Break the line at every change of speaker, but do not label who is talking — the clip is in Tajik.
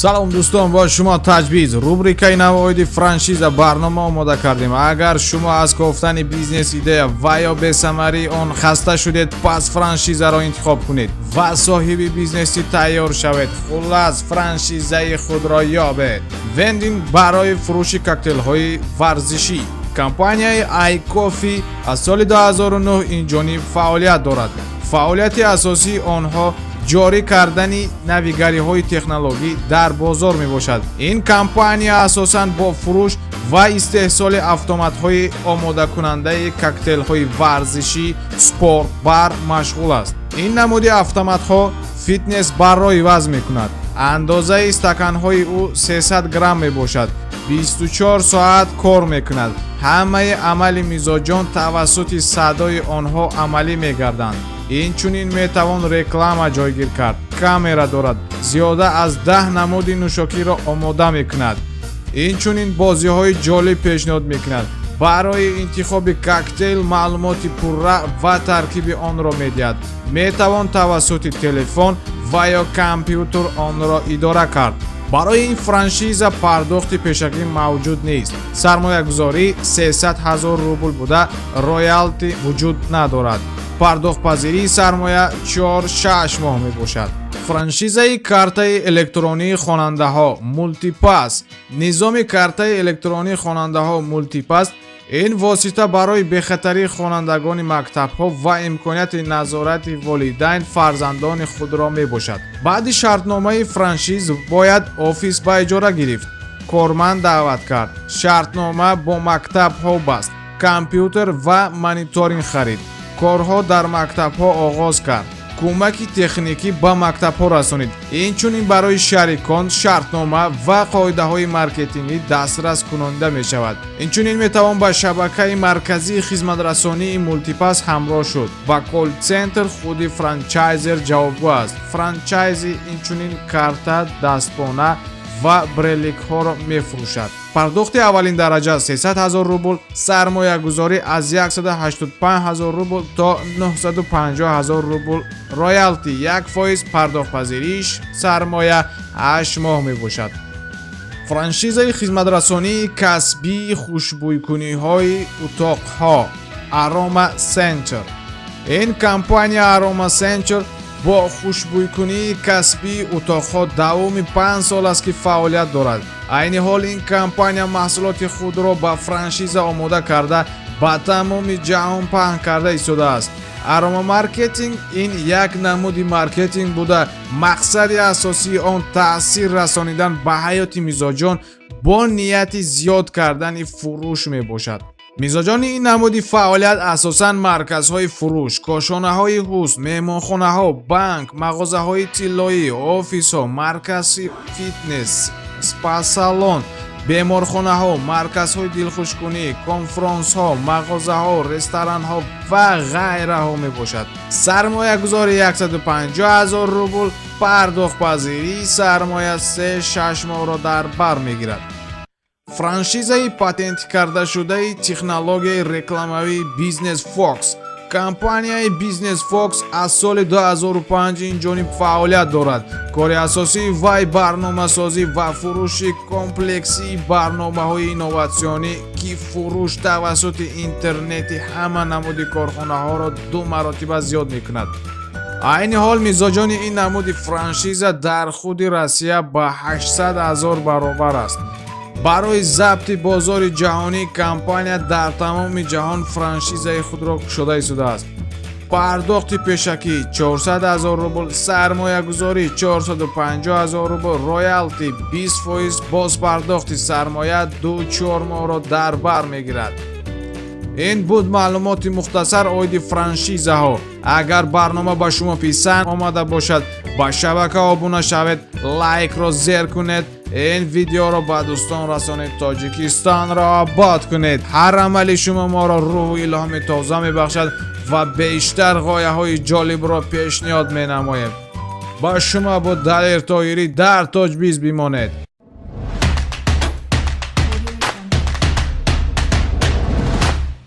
Салом, дӯстон, бо шумо Таҷвиз, рубрикаи навоиди франшиза. Барнома омода кардем. Агар шумо аз кофтани бизнес идея ва ё бесамарии он хаста шудед, пас франшизаро интихоб кунед ва соҳиби бизнеси тайёр шавед. Хуллас, франшизаи худро ёбед. Вендинг барои фурӯши коктейлҳои варзишӣ. Компанияи iCoffee аз соли 2009 инҷониб фаъолият дорад. Фаъолияти асосии онҳо ҷорӣ кардани навигариҳои технологӣ дар бозор мебошад. Ин компания асосан бо фурӯш ва истеҳсоли автоматҳои омодакунандаи коктейлҳои варзишӣ, спорт бар машғул аст. Ин намуди автоматҳо фитнес барро иваз мекунад. Андозаи стаканҳои ӯ 300 грамм мебошад. 24 соат кор мекунад. Ҳамаи амали мизоҷон тавассути садои онҳо амалӣ мегарданд. Инчунин метавон реклама ҷойгир кард. Камера дорад. Зиёда аз 10 намуди нӯшокиро омода мекунад. Инчунин бозиҳои ҷолиб пешниҳод мекунад. Барои интихоби коктейл маълумоти пурра ва таркиби онро медиҳад. Метавон тавассути телефон ва ё компютер онро идора кард. Барои ин франшиза пардохти пешакӣ мавҷуд нест. Сармоягузорӣ 300 ҳазор рубл буда, роялти вуҷуд надорад. Пардохтпазирии сармоя 4-6 моҳ мебошад. Франшизаи картаи электронии хонандаҳо Мултипас. Низоми картаи электронии хонандаҳо Мултипас ин восита барои бехатарии хонандагони мактабҳо ва имконияти назорати волидайн фарзандони худро мебошад. Баъди шартномаи франшиз бояд офис ба иҷора гирифт, корманд даъват кард, шартнома бо мактабҳо баст, компютер ва мониторинг харид, корҳо дар мактабҳо оғоз кард, кӯмаки техникӣ ба мактабҳо расонид. Инчунин барои шарикон шартнома ва қоидаҳои маркетингӣ дастрас кунонида мешавад. Инчунин метавон ба шабакаи марказии хизматрасонии Мултипас ҳамроҳ шуд. Ба колл-центр худи франчайзер ҷавобгӯ аст. Франчайзи инчунин карта, дастпона ва брелокҳоро мефурӯшад. Пардохти аввалин дараҷа 300 ҳазор рубл, сармоягузорӣ аз 185 ҳазор рубл то 950 ҳазор рубл, роялти 1%, пардохтпазириш сармоя 8 моҳ мебошад. Франшизаи хизматрасонии касбии хушбӯйкуниҳои утоқҳо Арома Сентр. Ин компания Арома Сентр бо хушбӯйкунии касбии утоқҳо давоми 5 сол аст, ки фаъолият дорад. Айни ҳол ин компания маҳсулоти худро ба франшиза омода карда, ба тамоми ҷаҳон паҳн карда истодааст. Аромамаркетинг ин як намуди маркетинг буда, мақсади асосии он таъсир расонидан ба ҳаёти мизоҷон бо нияти зиёд кардани фурӯш мебошад. Мизоҷони ин намуди фаъолият асосан марказҳои фурӯш, кошонаҳои ҳусн, меҳмонхонаҳо, банк, мағозаҳои тиллоӣ, офисҳо, маркази фитнес, спа-салон, беморхонаҳо, марказҳои дилхушкунӣ, конфронсҳо, мағозаҳо, ресторанҳо ва ғайраҳо мебошад. Сармоягузори 150 ҳазор рубл, пардохтпазирии сармоя 3-6 моҳро дар бар мегирад. Франшизаи патент кардашудаи технологияи рекламавии Бизнес Фокс. Компанияи Бизнес Фокс аз соли 2005 инҷониб фаъолият дорад. Кори асосии вай барномасозӣ ва фурӯши комплексии барномаҳои инноватсионӣ, ки фурӯш тавассути интернети ҳама намуди корхонаҳоро ду маротиба зиёд мекунад. Айни ҳол мизоҷони ин намуди франшиза дар худи Россия ба 800 ҳазор баробар аст. Барои забти бозори ҷаҳонӣ компания дар тамоми ҷаҳон франшизаи худро кушода истодааст. Пардохти пешакӣ 400 ҳазор рубл, сармоягузорӣ 450 ҳазор рубл, роялти 20%, бозпардохти сармоя 2-4 моҳро дар бар мегирад. Ин буд маълумоти мухтасар оиди франшизаҳо. Агар барнома ба шумо писанд омада бошад, ба шабака обуна шавед, лайкро зер кунед, ин видеоро ба дӯстон расонед, Тоҷикистонро обод кунед. Ҳар амали шумо моро рӯҳу илҳоми тоза мебахшад ва бештар ғояҳои ҷолибро пешниҳод менамоем. Ба шумо буд Далер Тоҳирӣ. Дар Тоҷбиз бимонед.